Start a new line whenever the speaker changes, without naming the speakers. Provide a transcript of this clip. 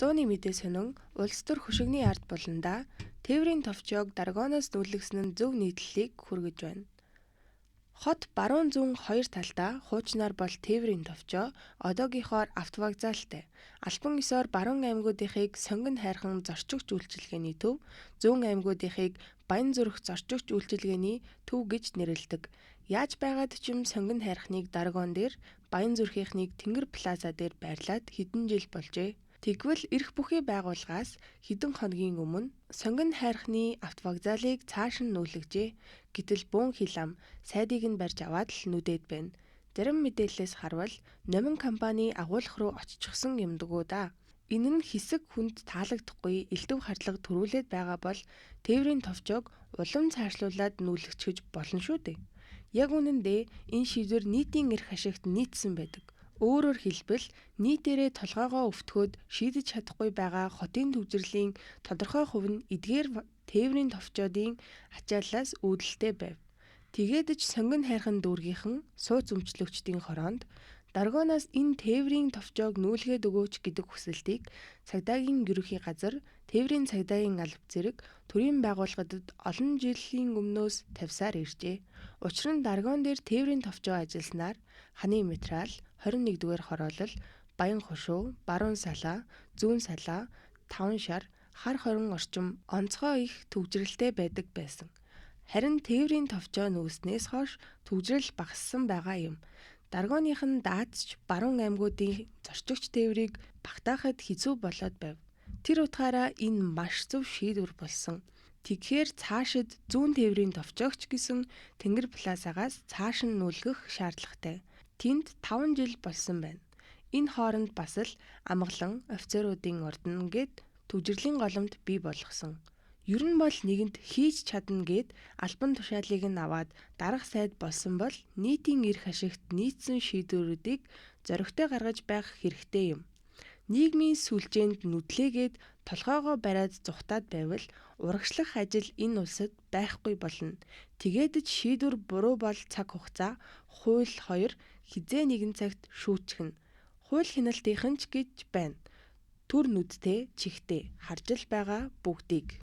Зууны мэдээ сонин улс төр хөшигний ард буландаа тээврийн товчоог Даргоноос нүүлгэсэн нь зөв нийтлэлийг хүргэж байна. Хот баруун зүүн хоёр талдаа хуучнаар бол тээврийн товчоо, одоогийнхоор автовокзалтай. Албан ёсоор баруун аймагуудынхыг Сонгино хайрхан зорчигч үйлчилгээний төв, зүүн аймагуудынхыг Баянзүрх зорчигч үйлчилгээний төв гэж нэрлэдэг. Яаж байгаад ч юм Сонгино хайрханыг Даргон дээр, Баянзүрхийнхнийг Тэнгэр плаза дээр байрлаад хэдэн жил болжээ. Тэгвэл эрх бүхий байгууллагаас хэдэн хоногийн өмнө Сонгино хайрханы автовокзалыг цааш нь нүүлгэжээ. Гэтэл бөөн хил ам сайдыг нь барьж аваад л нүдээд байна. Зарим мэдээллээс харвал Номин компани агуулах руу оччихсон юмдаггүй даа. Энэ нь хэсэг хүнд таалагдахгүй элдэв хардлага төрүүлээд байгаа бол тээврийн товчоог улам цаашлуулаад нүүлгэчихэж болно шүү дээ. Яг үнэндээ энэ шийдвэр нийтийн эрх ашигт нийцсэн байдаг. Өөрөөр хэлбэл нийтээрээ толгойгоо өвтгөхөд шийдэж чадахгүй байгаа хотын түгжрэлийн тодорхой хувь нь эдгээр тээврийн товчоодын ачааллаас үүдэлтэй байв. Тэгээд ч Сонгино хайрхан дүүргийнхэн сууц өмчлөгчдийн хороонд Даргоноос энэ тээврийн товчоог нүүлгээд өгөөч гэдэг хүсэлтийг цагдаагийн ерөнхий газар, тээврийн цагдаагийн алба зэрэг төрийн байгууллагадад олон жилийн өмнөөс тавьсаар иржээ. Учир нь Даргон дээр тээврийн товчоо ажилласнаар ханы материал, 21-р хороолол, Баян хошуу, Баруун салаа, Зүүн салаа, Таван шар, хар хорин орчим онцгой их түгжрэлтэй байдаг байсан. Харин тээврийн товчоо нүүснээс хойш түгжрэл багассан байгаа юм. Даргооных нь даацч баруун аймагуудын зорчигч тээврийг багтаахад хэцүү болоод байв. Тэр утгаараа энэ маш зөв шийдвэр болсон. Тэгэхээр цаашид зүүн тээврийн товчоогч гэсэн Тэнгэр плазагаас цааш нь нүүлгэх шаардлагатай. Тэнд 5 жил болсон байна. Энэ хооронд бас л амгалан офицеруудын ордон гээд түгжрэлийн голомт бий болгосон. Ер нь бол нэгэнд хийж чадна гээд албан тушаалыг нь аваад дарга сайд болсон бол нийтийн эрх ашигт нийцсэн шийдвэрүүдийг зоригтой гаргаж байх хэрэгтэй юм. Нийгмийн сүлжээнд нүдлээгээд толгойгоо бариад зугтаад байвал урагшлах ажил энэ улсад байхгүй болно. Тэгээд ч шийдвэр буруу бол цаг хугацаа, хууль хоёр хэзээ нэгэн цагт шүүчихнэ. Хууль хяналтынхан ч гэж байна. Түр нүдтэй, чихтэй харж л байгаа бүгдийг.